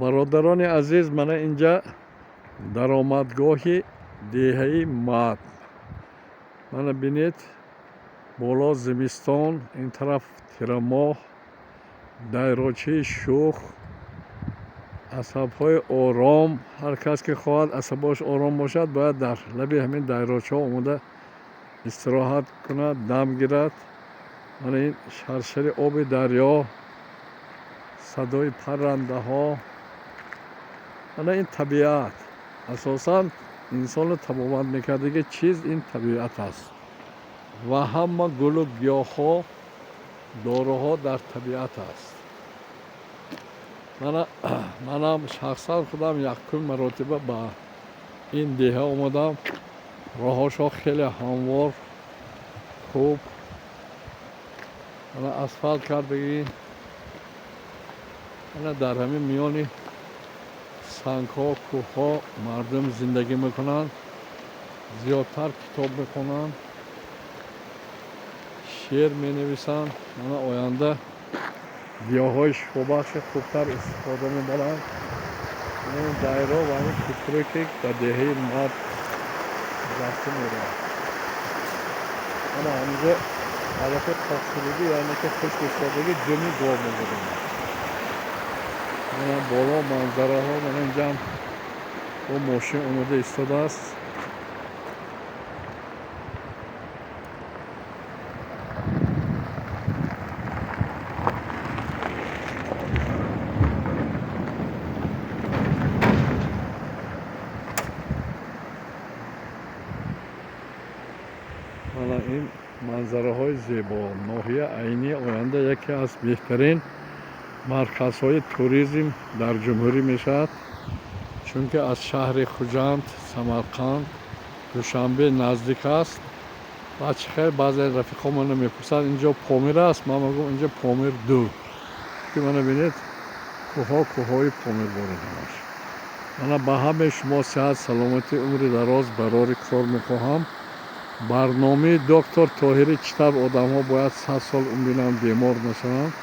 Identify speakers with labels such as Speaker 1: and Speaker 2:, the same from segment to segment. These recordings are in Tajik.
Speaker 1: Бародарони азиз, мана инҷа даромадгоҳи деҳаи Мад. Мана бинед, боло зимистон, ин тараф тирамоҳ, дайрочаи шӯх, асабҳои ором. Ҳар кас ки хоҳад асабош ором бошад, бояд дар лаби ҳамин дайрочаҳо омода истироҳат кунад, дам гирад. Мана ин шаршари оби дарё, садои паррандаҳо. Мана ин табиат. Асосан инсонро табобат мекардаги чиз ин табиат аст ва ҳама гулу гиёҳҳо, доруҳо дар табиат аст. Манам шахсан худам якум маротиба ба ин деҳа омадам. Роҳҳошо хеле ҳамвор, хуб, мана асфалт кардагӣ. Мана дар ҳамин миёни сангҳо, кӯҳҳо мардум зиндагӣ мекунанд, зиёдтар китоб мехонанд, шеър менависанд. Мана оянда гиёҳҳои шифобахши хубтар истифода мебаранд. Ин дайро ва ин кӯпре ки ба деҳаи Мад рафта меравад. Мана ҳаминҷо алафи қоқшудагӣ, яъне ки хушк истодагӣ, думи гов мегузоранд. Мана боло манзараҳо. Мана инҷаам бо мошин омода истодааст. Мана ин манзараҳои зебо. Ноҳия Айнӣ оянда яке аз беҳтарин марказҳои туризм дар ҷумҳурӣ мешавад, чунки аз шаҳри Хуҷанд, Самарқанд, Душанбе наздик аст. Ва чӣ хел баъзе рафиқҳо мана мепурсанд, инҷо Помир аст? Ман мегӯям, инҷо Помир ду, ки мана бинед, кӯҳҳо кӯҳҳои Помир боред ҳамаш. Мана ба ҳамаи шумо сиҳат, саломатӣ, умри дароз, барори кор мехоҳам. Барномаи доктор Тоҳирӣ, чӣ тавр одамҳо бояд 100 сол умр бинанд, бемор нашаванд.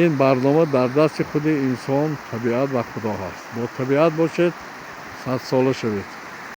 Speaker 1: Ин барнома дар дасти худи инсон, табиат ва Худо ҳаст. Бо табиат бошед, садсола шавед.